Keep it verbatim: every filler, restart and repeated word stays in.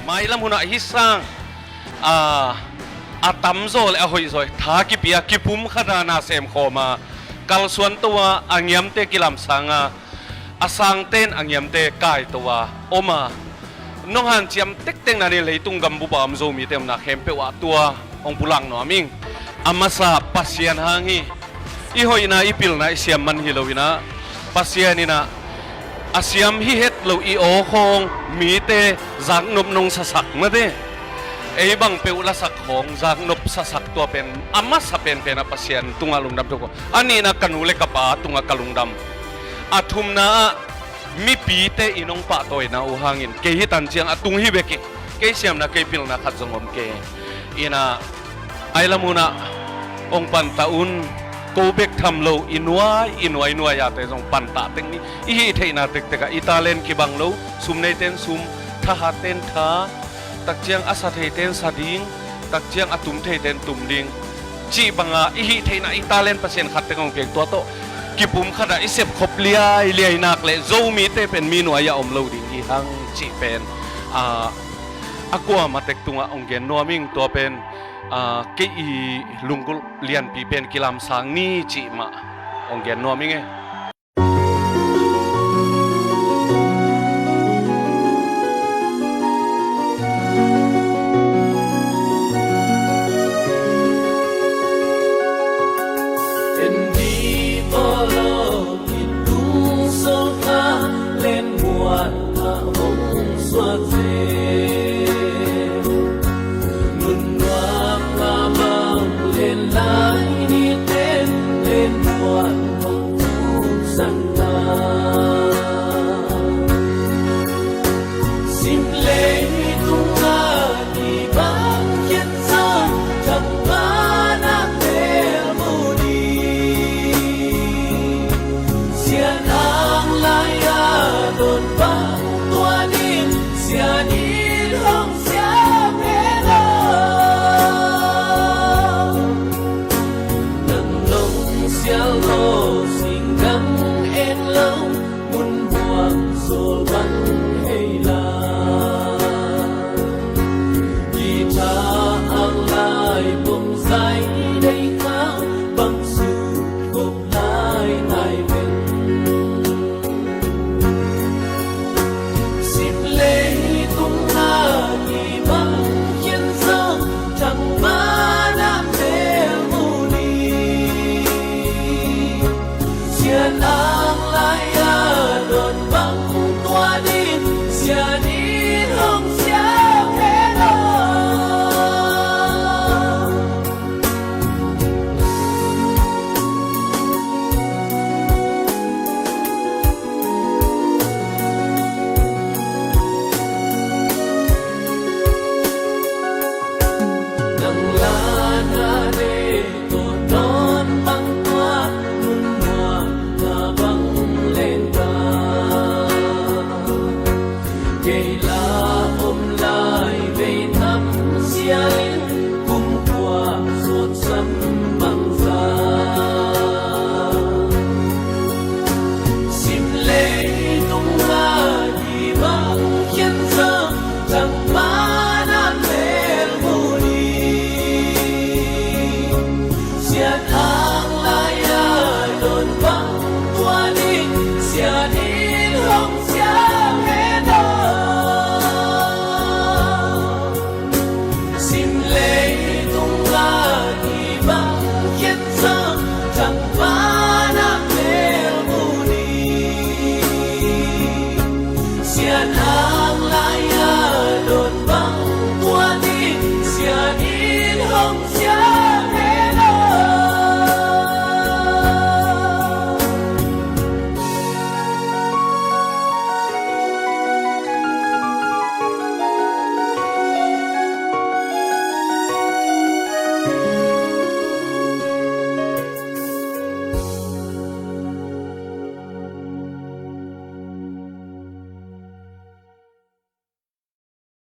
Mailam hunah hih sang a, a tamzaw le a hoihzaw tha kipia kipumkhata na semkhawma kalsuan to a, a ngiamte kilamsanga a sangten a ngiamte kaito a om a, nong hanciam tektek na ni leitung gambupa om Zomite omna khempeuh ah tua hong pulak nuam ing. A masa Pasian hang hi. I hoihna i pilna i siam man hi loinah Pasian inah a siam hi het lo i aw khawng mite zaknop nong sasak mate. Ei bang peuh lasak khawng zaknop sasak tua pen a masa penpenah Pasian tungah lungdam thuk. A nihna ka nu le ka pa tungah ka lungdam. A thumna ah mipite i nong pahtawina uh hangin kei hi tan ciang a tung hi bek hi. Kei siamna kei pilna khat zong om kei. Inah ailam hunah hong pantah un. Ko bek tham lo i nuai i nuai nuai ate zong pantah tek ni. I hih theihna tektekah i talent kibang lo, sum neiten sum, thahaten tha, takciang a sa theiten sa ding, takciang a tum theiten tum ding cih banga i hih theihna i talent Pasian khat teng hong piak tua tawh kipumkhatah i sepkhop liailiai nak le Zomite pen mi nuai-ah om lo ding hi hang cih pen a, a kuamah tek tungah hong gen nuam ing. Tua pen a, kei i lunggulh lianpi pen kilamsang ni cih mah hong gen nuam ing e.